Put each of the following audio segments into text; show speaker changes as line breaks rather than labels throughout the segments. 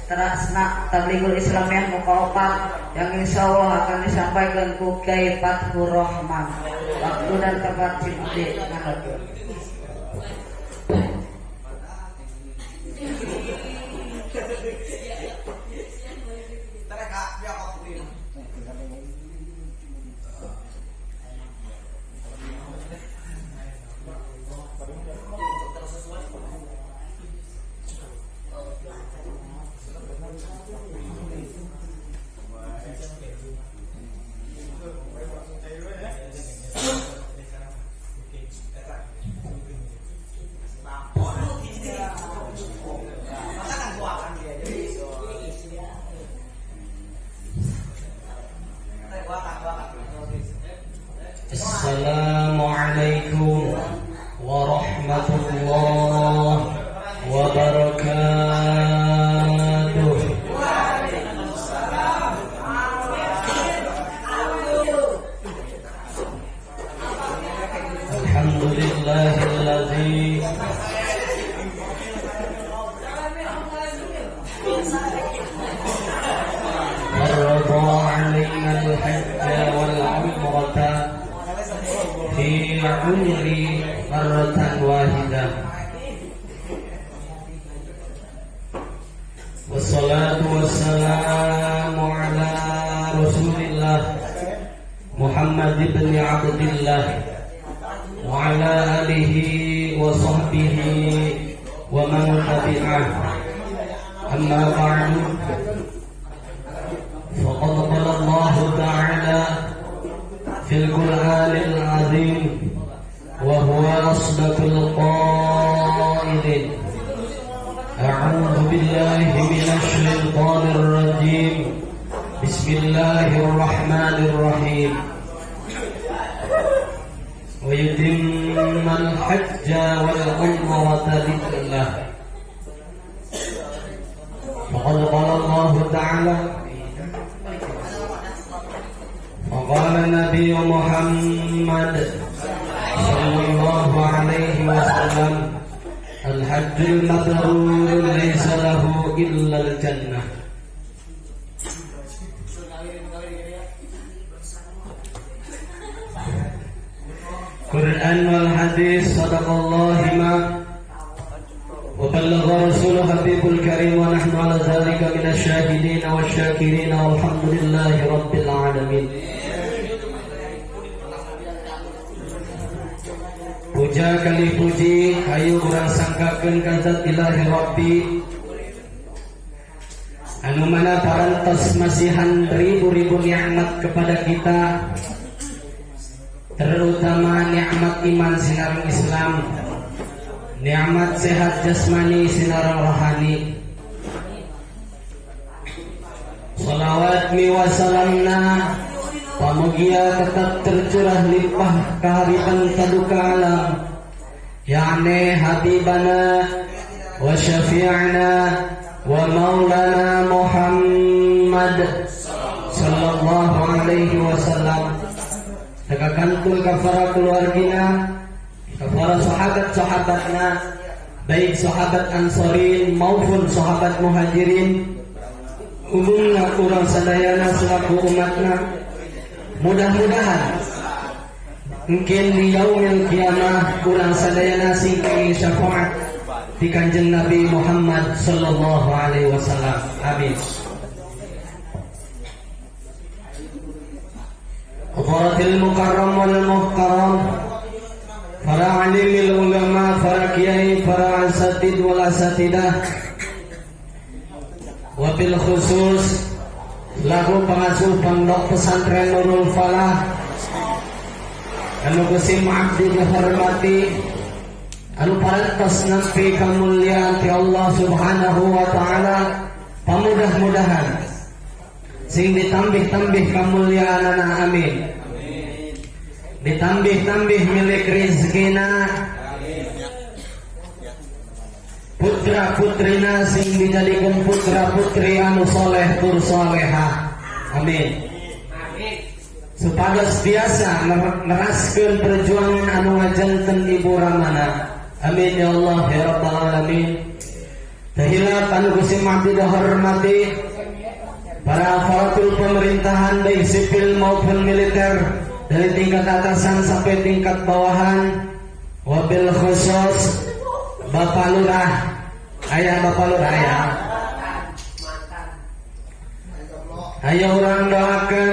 Trasna Tablighul Islamiyah nu kaopat yang insya Allah akan disampaikan ku Kiai Fathur Rahman. Waktu dan tempat sim abdi ngandut.
Assalamualaikum warahmatullahi wabarakatuh. Alhamdulillahilladzi farrada 'alaina al-hajja wal 'umrata fi 'umri marratan wahidah. Wassalatu wassalamu ala Rasulillah Muhammad ibn Abdillah wa ala alihi wa sahbihi wa man tabi'ah. Amma ba'du, faqad qala Allah ta'ala fil Qur'anil azim wa huwa asdaqul qailin. A'udzu billahi minasy syaithanir rajim. Bismillahirrahmanirrahim. Wa yutimmal hajja wal umrata lillah. Faqad qala Allah ta'ala faqala Nabi Muhammad sallallahu alaihi wasallam, al-hajjul mabrur laysa lahu illa al-jannah. Quran wal hadis sadaqallahu ma wa balagha rasuluhu habibul karim wa nahnu ala dzalika minasy syahidin wasyakirin walhamdulillahi rabbil alamin. Puja kali puji hayu urang sangkakeun ka zat ilahi rabbi anu mana parantos masihan ribu-ribu nikmat kepada kita, terutama nikmat iman sinareng Islam, nikmat sehat jasmani sinareng rohani. Salawat mi wasalamna pamugia tetap tercurah limpah kehariban taduka alam, yakni habibana wa syafi'ana wa maulana Muhammad sallallahu alaihi wasallam. Teka kantun ka para keluargina, ka para sahabat-sahabatna, baik sahabat Ansorin maupun sahabat Muhajirin, umumna urang sadayana selaku umatna. Mudah-mudahan mungkin di yaumil kiamah urang sadayana sing kenging syafaat di Kanjeng Nabi Muhammad sallallahu alaihi wasallam. Amin. Hadratil mukarram wal muhtaram, para alimil ulama, para kiai, para asatid wal asatidah, wabil khusus lagu pengasuh pondok pesantren Nurul Falah anu kusim abdi dihormati, anu parantos nampi kemuliaan ti Allah Subhanahu wa taala, pamudah-mudahan sing ditambih-tambih kemuliaanana, amin. Ditambih-tambih milik rezekina, putra putrina sing dijadikan putra putri anu soleh tur solehah, amin. Supados biasa neraskeun perjuangan anu ngajanten ibu ramana, amin ya Allah ya rabbal alamin. Teu hilap anu ku sim abdi hormati para aparatur pemerintahan, baik sipil maupun militer, dari tingkat atasan sampai tingkat bawahan, wabil khusus Bapak Lurah, ayah Bapak Lurah ya. Ayo urang doakan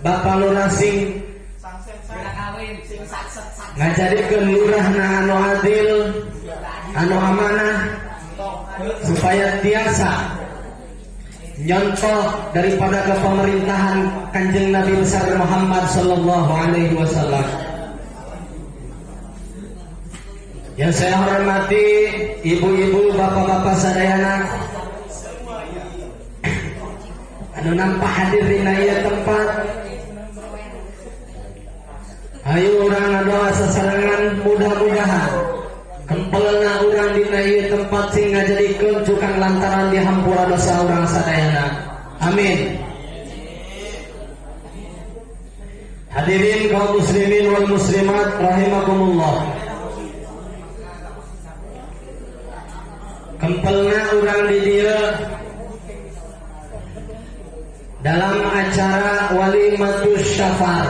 Bapak Lurah sing ngajadikeun lurahna anu adil, anu amanah, supaya tiasa nyontoh daripada kepemerintahan Kanjeng Nabi besar Muhammad Sallallahu Alaihi Wasallam. Yang saya hormati ibu-ibu, bapak-bapak sadayana anu nampak hadir di ieu tempat. Ayo urang ngadoa sasarengan, mudah-mudahan kempelna urang dina ieu tempat sing ngajadikeun cukang lantaran dihampura dosa urang sadayana. Amin. Hadirin kaum muslimin wal muslimat rahimakumullah. Kempelna urang di dieu dalam acara Walimatus Syafar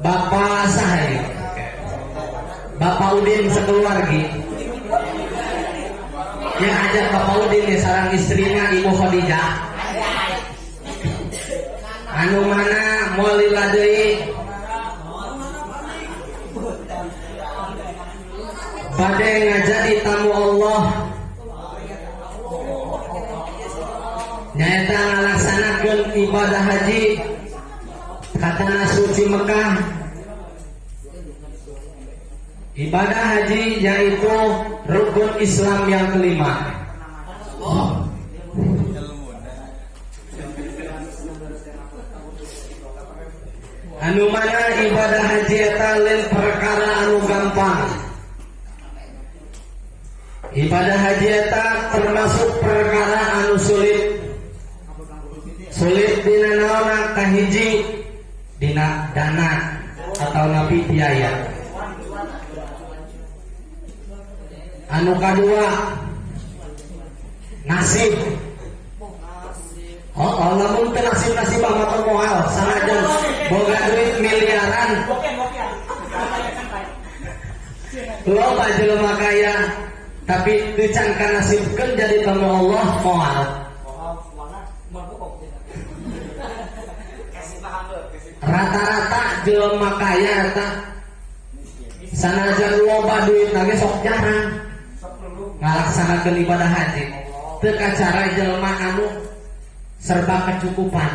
Bapak saha? Bapak Udin sekeluarga yang ajak Bapak Udin nih sareng istrinya Ibu Khadijah, anu mana moal lila deui bade ngajadi tamu Allah, nyaeta ngalaksanakeun ibadah haji ka tanah suci Mekah. Ibadah haji yaitu rukun Islam yang kelima. Anu mana ibadah haji eta lain perkara anu gampang. Ibadah haji eta termasuk perkara anu sulit. Sulit dina naonna? Kahiji, dina dana atau napi biaya. Anu kadua, nasib. Oh, lamun teu nasib nasib mah motor moal sanajan boga duit miliaran. Loba jelema kaya tapi teu can kanasibkeun jadi tamu Allah, moal. Rata-rata jelema kaya eta sanajan loba duit ge sok jarang ngalaksanakeun ibadah haji. Teu kacara jelema anu serba kecukupan.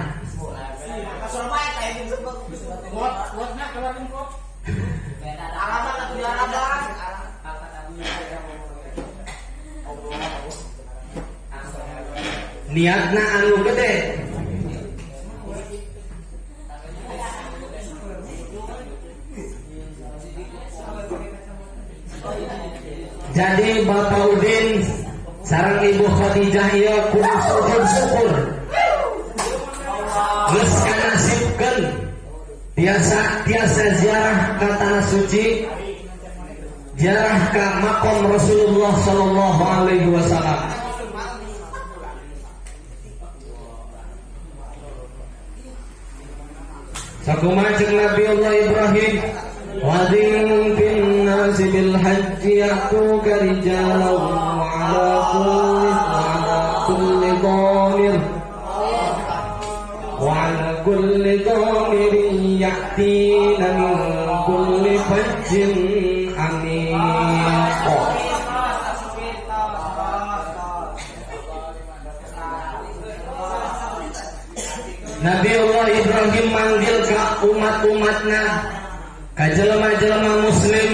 Niatna anu gede. Jadi Bapak Udin sareng Ibu Khadijah ieu kudu sujud syukur. Geus kanasibkeun biasa tiasa ziarah ka tanah suci, ziarah ka makom Rasulullah sallallahu alaihi wasallam. Sakumaha ceuk Nabi Allah Ibrahim, وأذن في الناس بالحج يأتوك رجالا وعلى كل ضامر وعلى كل ضامر يأتين من كل فج عميق. Nabi Allah Ibrahim manggil ke umat-umatna, ka jelema-jelema muslim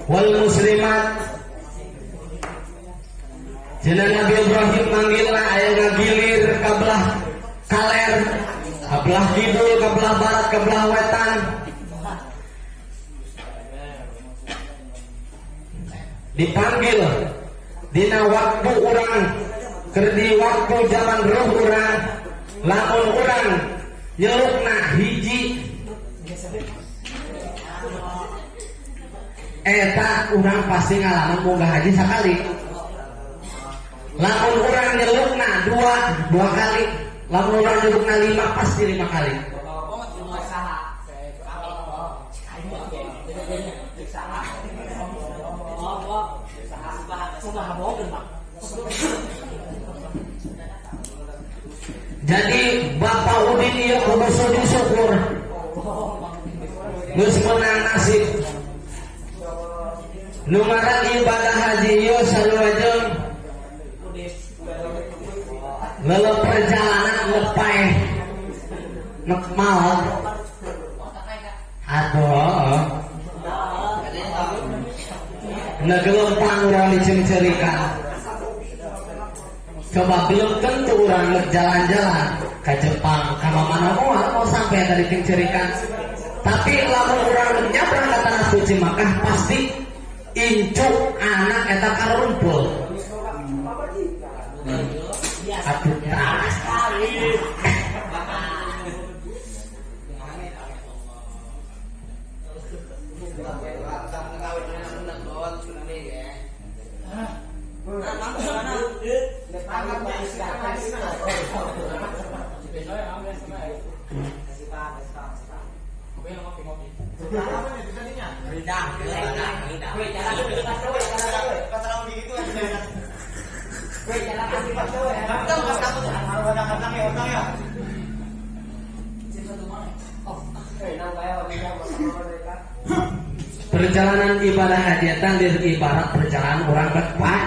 wal muslimat. Cenah Nabi Ibrahim manggilna aya ngagilir ka belah kaler, ka belah kidul, ka belah barat, ka belah wetan. Dipanggil dina waktu urang keur di waktu zaman ruh urang, lamun urang nyelukna hiji. Eta urang pasti ngalaman munggah haji sekali. Lamun urang nyelukna dua, dua kali. Lamun urang nyelukna lima, pasti lima kali. Jadi Bapak Udin ieu kudu sujud syukur. Geus menang nasib. Nu marak ibadah haji ieu sarua jeung lelep perjalanan lepai nek maot. Aduh. Negelempang urang diceng-cerikan. Coba belum tentu urang jalan-jalan ke Jepang, ke mana moal mau sampai dari cengcerikan. Tapi lamun urang nyabrang ke tanah suci Makkah pasti incuk anak eta karumpul. Atuh tah. Perjalanan ibadah haji eta ibarat perjalanan orang berpai.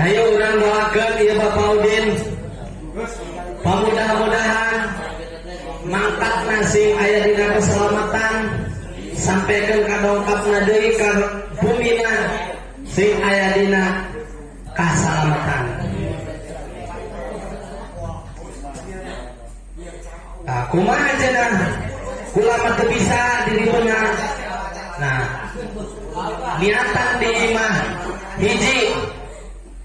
Ayo urang doakeun ieu Bapak Udin. Pamudah-mudahan mangkat sing aya dina keselamatan sampaikan ka dongkapna deui ka bumina sing aya dina kasalamatan. Nah, kumaha cenah? Kula mah teu bisa diribuna. Nah, niatan di imah hiji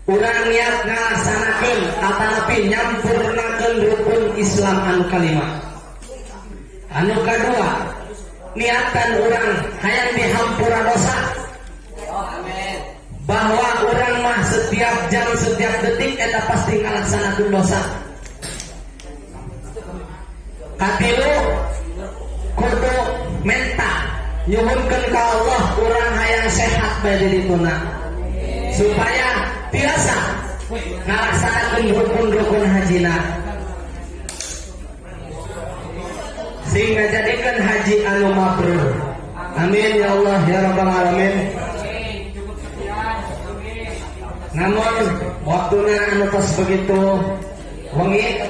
urang niat ngalaksanakeun atanapi nyampurnakeun rukun Islam anu kalima. Anu kadua, niatan urang hayang dihampura dosa. Bahwa urang mah setiap jam setiap detik eta pasti ngalaksanakeun dosa. Katilu kudu menta nyuhunkeun ka Allah urang hayang sehat bae di dituna supaya tiasa ngalaksanakeun rukun-rukun hajina sing ngajadikeun haji anu mabrur. Amin ya Allah ya rabbal alamin. Namun waktuna anu tos begitu wengi.